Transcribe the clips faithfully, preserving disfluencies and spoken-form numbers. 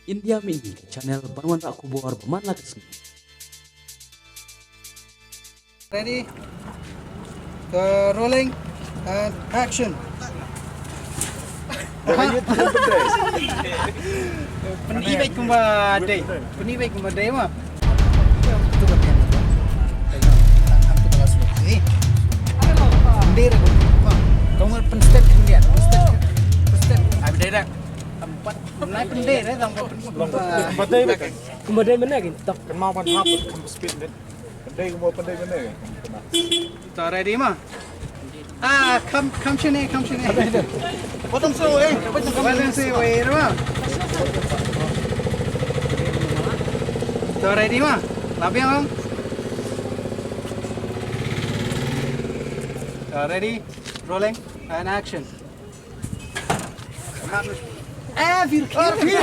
India Mih, channel ban wanrah khubor ba man la ka sngi. Ready? Uh, rolling and action. Pyni beit kumba dei. Pyni beit kumba dei ma. Dei re kumba. Kau ngat pynstep kemudian. Pynstep. Pynstep. Ai, dei re. Empat. Nai pyndei re, tang ba pyn- Kumba dei beit. Kumba dei mynne kin. Tap. Kynmaw ban hap, kam speed beit. Pyndei kumba pyndei mynne. To ready ma? Ah, kam, kam shane, kam shane. Bottom so, eh, bottom so, eh, ma. To ready ma? Labiang. To ready, rolling and action. Eh, Vir, Vir.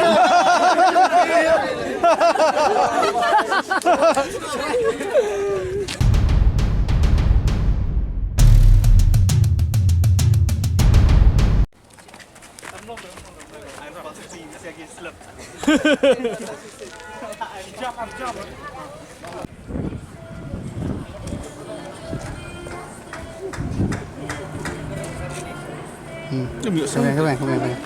Hmm. Kemeng, kemeng, kemeng, kemeng.